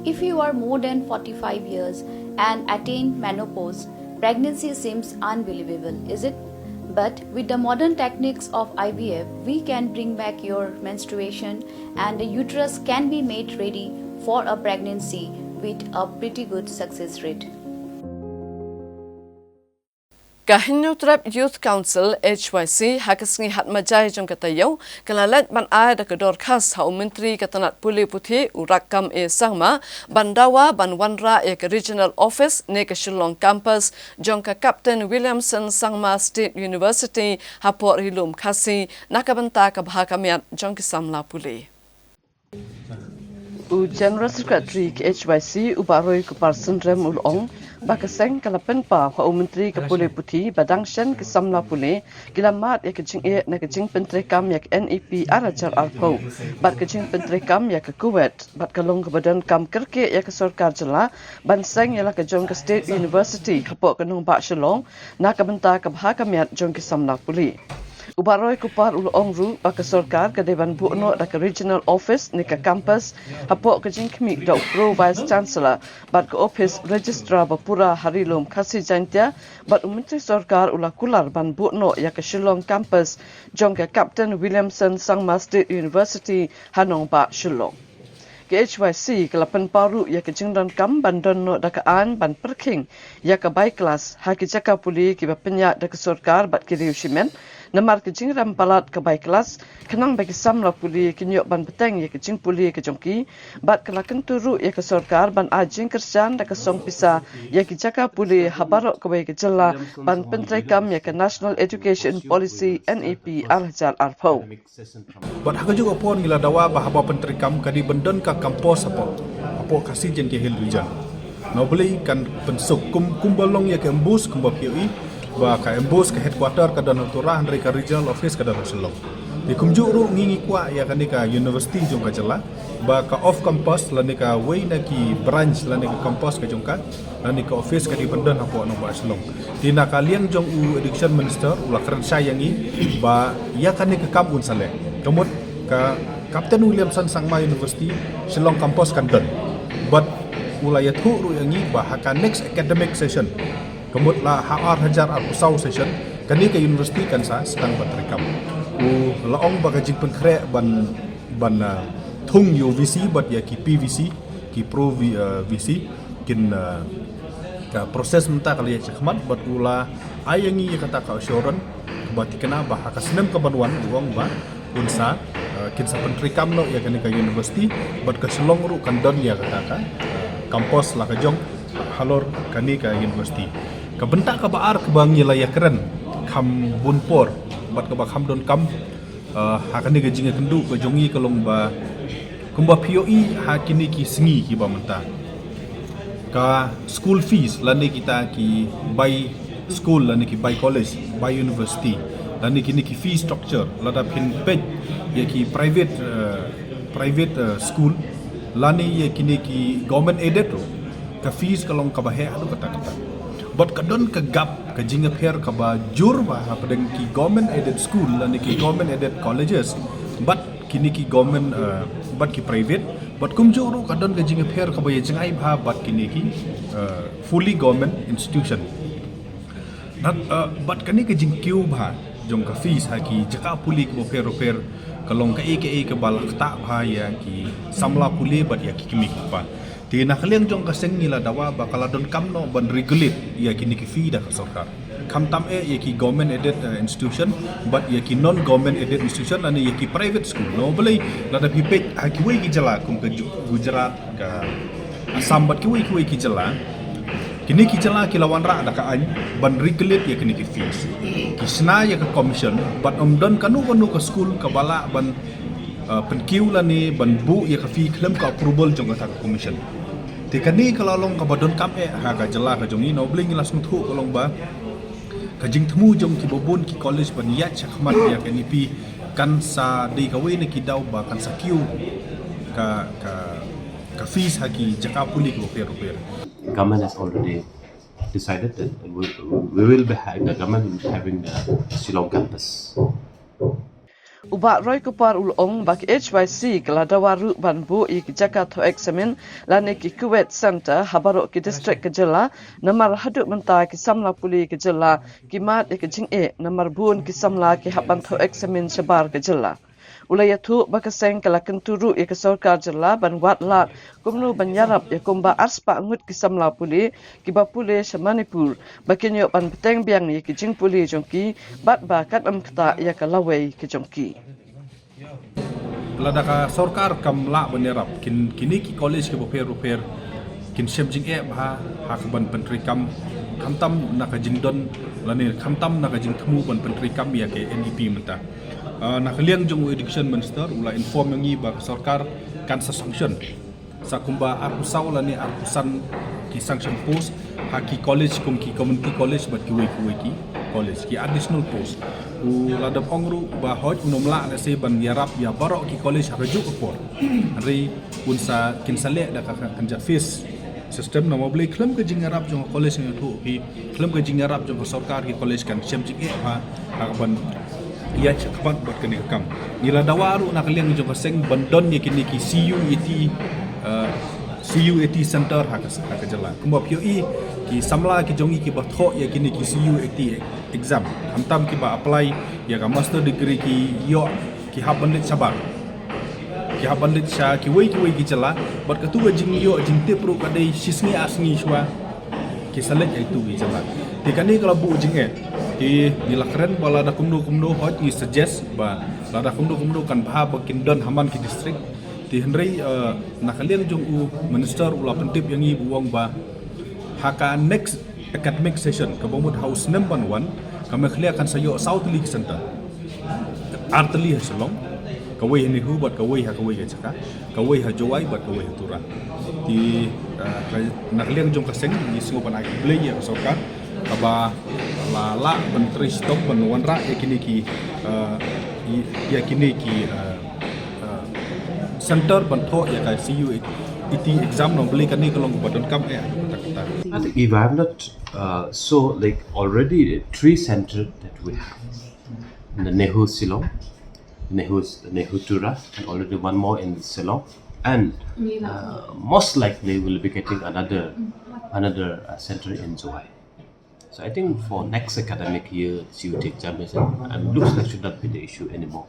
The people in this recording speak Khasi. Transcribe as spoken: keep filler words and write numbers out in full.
If you are more than forty-five years and attain menopause, pregnancy seems unbelievable, is it? But with the modern techniques of I V F, we can bring back your menstruation and the uterus can be made ready for a pregnancy with a pretty good success rate. Ka Hynñiewtrep Youth Council, H Y C, ha ka sngi Hatmajai jong ka taïew, ka la leit ban ai da ka dorkhas ha u Myntri ka tnat pule puthi, u Rakkam A Sangma, ban dawa ban wanrah ïa ka Regional Office ne ka Shillong Campus jong ka Captain Williamson Sangma State University hapoh Ri Lum Khasi, na ka bynta ka bha ka miat jong ki samla pule. U General Secretary ka H Y C, u Bah Roy Kupar Synrem, u la ong ba ka seng ka la pynpaw ha u Myntri ka pule puthi ba dang shen ki samla pule ki la mad ïa ka jingeh na ka jingpyntreikam ïa ka N E P ar hajar arphew bad ka jingpyntreikam ïa ka Kuwait, bad ka long kaba donkam kyrkieh ïa ka sorkar jylla ban seng ïa la ka jong ka State University hapoh ka nongbah Shillong na ka bynta ka bha ka miat jong ki samla pule. U Bah Roy Kupar u la ong ruh ba ka sorkar ka dei ban buh noh da ka Regional Office ne ka campus hapoh ka jingkhmih da u Pro Vice Chancellor bad ka Office Registrar ba pura ha Ri Lum Khasi Jaiñtia bad u Myntri Sorkar u la kular ban buh noh ïa ka Shillong Campus jong ka Captain Williamson Sangma State University ha nongbah Shillong. Ka H Y C ka la pynpaw ruh ïa ka jingdonkam ban don noh da ka aiñ ban pyrkhing ïa ka bai klas ha ki jaka pule kiba pynïaid da ka sorkar bad ki riew shimet, namar ka jingrem palat ka bai klas, khnang ba ki samla pule kin ïoh ban bteng ïa ka jingpule ka jong ki, bad ka la kyntu ruh ïa ka sorkar ban ai jingkyrshan da ka song pisa ïa ki jaka pule ha baroh kawei ka jylla ban pyntreikam ïa ka National Education Policy, N E P, ar hajar arphew. Bad ha kajuh ka por ngi la dawa ba haba pyntreikam ka dei ban don ka campus hapoh, hapoh Khasi Jaiñtia Hills Region. Na u Blei kan pynsuk kum, kumba long ïa ka MBOSE kumba phi ïohi ba ka MBOSE ka headquarter ka don ha Tura, hynrei ka regional office ka don ha Shillong. Te kumjuh ruh ngi ngi kwah ïa kane ka university jong ka jylla ba ka off campus lane kawei na ki branch lane ka campus ka jong ka lane ka office ka dei ban don hapoh nongbah Shillong. Te na ka liang jong u Education Minister u la kren shai ïa ngi ba ïa kane ka kam un sa leh. Ka mut ka Captain Williamson Sangma University Shillong Campus kan don. Bad u la ïathuh ruh ïa ngi ba ha ka next academic session, ka mut la ha ar hajar arphew saw session, kane ka university kan sa sdang ban treikam. U la ong ba ka jingpynkhreh ban, ban, ah, thung ïa u V C bad ïa ki P V C, ki Pro V, ah, V C, kin, ah, ka process mynta ka la ïaid shakhmat bad u la ai ïa ngi ïa kata ka assurance ba thikna ba ha ka snem ka ban wan u ong ba un sa, ah, kin sa pyntreikam noh ïa kane ka university bad ka Shillong ruh kan don ïa kata ka, ah, campus la ka jong halor kane ka university. Ka bynta kaba ar kaba ngi la ïakren kham bun por bad kaba kham donkam, ah, ha kane ka jingïakynduh ka jong ngi ka long ba kumba phi ïohi ha kine ki sngi kiba mynta, ka school fees lane kita ki bai school lane ki bai college, bai university, lane kine ki fee structure, lada phin peit ïa ki private, eh, private, eh, school lane ïa kine ki government aided ruh, ka fees ka long kaba heh haduh katta katta. Bad ka don ka gap, ka jingïapher kaba jur bha hapdeng ki government aided school lane ki government aided colleges bad kine ki government, eh, bad ki private, bad kumjuh ruh ka don ka jingïapher kaba ïa jngai bha bad kine ki, eh, fully government institution. Bad, eh, bad kane ka jingkiew bha jong ka fees ha ki jaka pule kiba pher bapher ka long kaei kaei kaba la ktah bha ïa ki samla pule bad ïa ki kmie ki kpa. Te na ka liang jong ka seng ngi la dawa ba ka la donkam noh ban regulate ïa kine ki fee da ka sorkar. Khamtam eh ïa ki government aided, eh, institution bad ïa ki non government aided institution lane ïa ki private school. Na u Blei lada phi peit ha kiwei ki jylla kum ka Ju-, Gujarat, ka Assam bad kiwei kiwei ki jylla, kine ki jylla ki la wanrah da ka aiñ ban regulate ïa kine ki fees. Ki shna ïa ka commission bad ym don kano kano ka school kaba lah ban, uh, pynkiew lane ban buh ïa ka fee khlem ka approval jong kata ka commission. Te kane ka la long kaba donkam eh ha ka jylla ka jong ngi. Na u Blei ngi la sngewthuh ka long ba ka jingthmu jong kiba bun ki college ban ïaid shakhmat ïa ka N E P kan sa dei kawei na ki daw ba kan sa kiew ka, ka, ka fees ha ki jaka pule kiba pher bapher. Government has already decided that we, we will be ha-, the government will be having the Shillong campus. U Bah Roy Kupar u la ong ba ka H Y C ka la dawa ruh ban buh ïa ki jaka thoh eksamin lane ki QET Center ha baroh ki district ka jylla, namar haduh mynta ki samla pule ka jylla ki mad ïa ka jingeh namar bun ki samla ki hap ban thoh eksamin shabar ka jylla. U la ïathuh ba ka seng ka la kyntu ruh ïa ka sorkar jylla ban wad lad kumno ban ïarap ïa kumba arspah ngut ki samla pule kiba pule sha Manipur ba kin ïoh ban bteng biang ïa ki jingpule jong ki bad ba kan ym ktah ïa ka lawei ka jong ki. Lada ka sorkar kam lah ban ïarap, kin, kine ki college kiba pher ba pher kin shem jingeh bha ha ka ban pyntreikam, khamtam na ka jingdon lane khamtam na ka jingthmu ban pyntreikam ïa ka N E P mynta. Ah, na ka liang jong u Education Minister u la inform ïa ngi ba ka sorkar kan sa sanction sa kumba arphew saw lane arphew san ki sanction post ha ki college kum ki community college bad kiwei kiwei ki college, ki additional post. U la dep ong ruh ba hooid un ym lah lehse ban ïarap ïa baroh ki college ha kajuh ka por, hynrei un sa, kin sa leh da ka kynja phase system. Namar balei? Khlem ka jingïarap jong ka college, nga ïathuh ïa phi, khlem ka jingïarap jong ka sorkar ki college kan shem jingeh bha ha ka ban ïaid shakhmat bad kane ka kam. Ngi la dawa ruh na ka liang jong ka seng ban don ïa kine ki C U eighty, eh, C U eighty center ha ka, ha ka jylla. Kumba phi ïohi, ki samla ki jong ngi kiba thoh ïa kine ki C U eighty exam, khamtam kiba apply ïa ka master degree, ki ïoh, ki hap ban leit shabar, ki hap ban leit sha kiwei kiwei ki jylla. Bad katu ka jingïoh jingtip ruh ka dei shisngi arsngi shuwa ki sa leit ïa itu ki jylla. Te kane ka la buh jingeh. Te ngi la kren ba lada kumno kumno, hooid ngi suggest ba lada kumno kumno kan bha ba kin don ha man ki district. Te hynrei, eh, na ka liang jong u minister u la pyntip ïa ngi, u ong ba ha ka next academic session kaba mut ha u snem ban wan, ka Meghalaya kan sa ïoh saw tylli ki center. Ar tylli ha Shillong, kawei ha NEHU bad kawei ha kawei ka jaka, kawei ha Jowai bad kawei ha Tura. Te, eh, ka, na ka liang jong ka seng ngi sngew ban ai khublei ïa ka sorkar kaba la lah ban trei shitom ban wanrah ïa kine ki, eh, ïa kine ki, eh, eh, center ban thoh ïa ka C U eighty exam. Namar balei? Kane ka long kaba donkam eh. I think if I have not, uh, so, like, already three center that we have, the NEHU Shillong, NEHU, NEHU Tura, and already one more in Shillong, and, uh, most likely we'll be getting another, another, uh, center in Jowai. So I think for next academic year, C U E T examination, and looks like should not be the issue anymore.